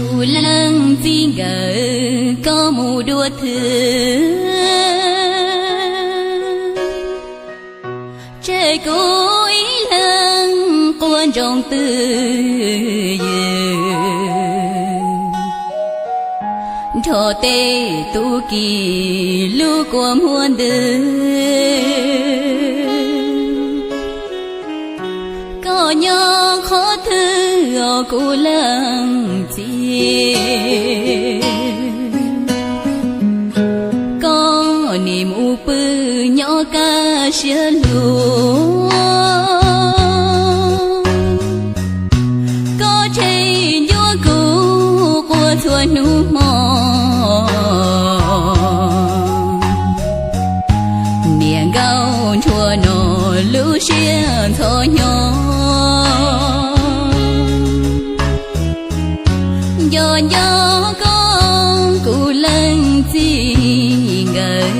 Kuv leej txiv nkawm, koj mus dua thwv, tseg kuv ib leeg quaj ntsoog twj ywm, nrog tej tub ki lub kua muag ntws. Koj nyob qhov twg os kuv leej txiv? Koj nim mus pw nyob kaj siab lug, koj tseg ncuab kuv quaj txhua hnub hmo. Niam nkauj ntsuag no lub siab ntxhov hnyo, nco nco koj kuv leej txiv nkawm.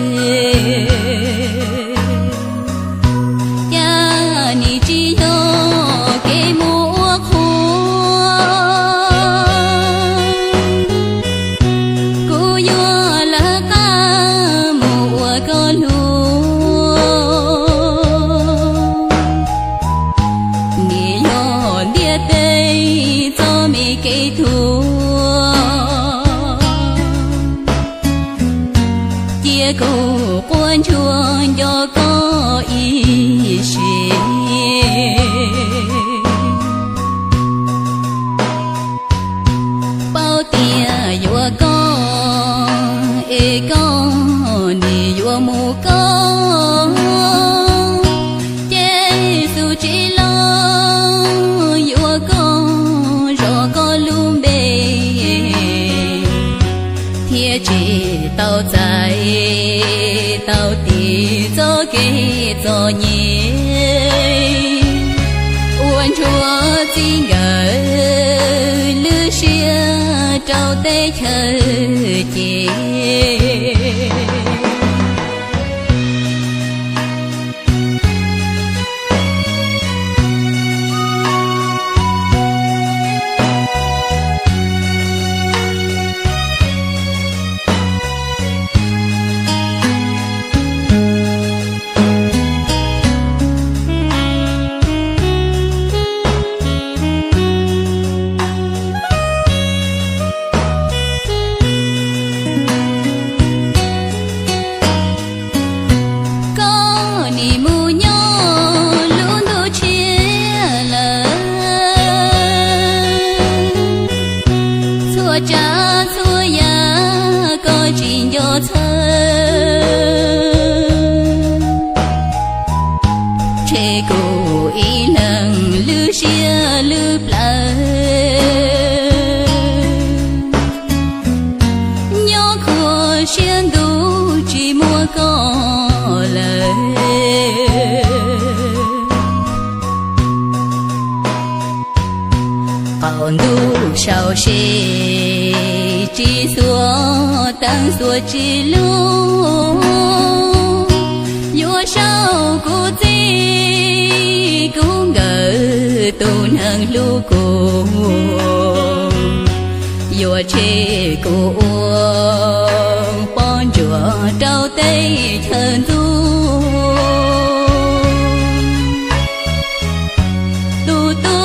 Cas nim tsis yog kev mus ua qhua, kuv yuav lawv qab mus ua koj luag. Nim yog ntiaj teb txoj me kev tuag, cia kuv quaj ntsuag nco koj ib sim. Paub tias yuav koj es koj nim yuav mus koj, ces xub tsis los yuav koj zov koj lub npe, thiaj tsis tau txais tau tis txoj kev txom nyem. Ua ntsuag txiv nkawm lub siab rau teb chaws ces. Koj nim mus nyob lub ntuj tshiab lawm, txhua tsav txhua yam koj tsis nco txhawj, tseg kuv ib leeg lub siab lub plawv, nyob khuv siab ntuj tsis muaj koj lawm. Qaum ntuj sau se, tsis xuas teeb xuas tsis lug, yuav sau kuv txij kuv nkawm tus neeg hlub kuv, yuav tseg kuv ua poj ntsuam rau teb chaws ntxhua. Tus tu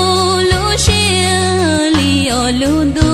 lub siab li os lub ntuj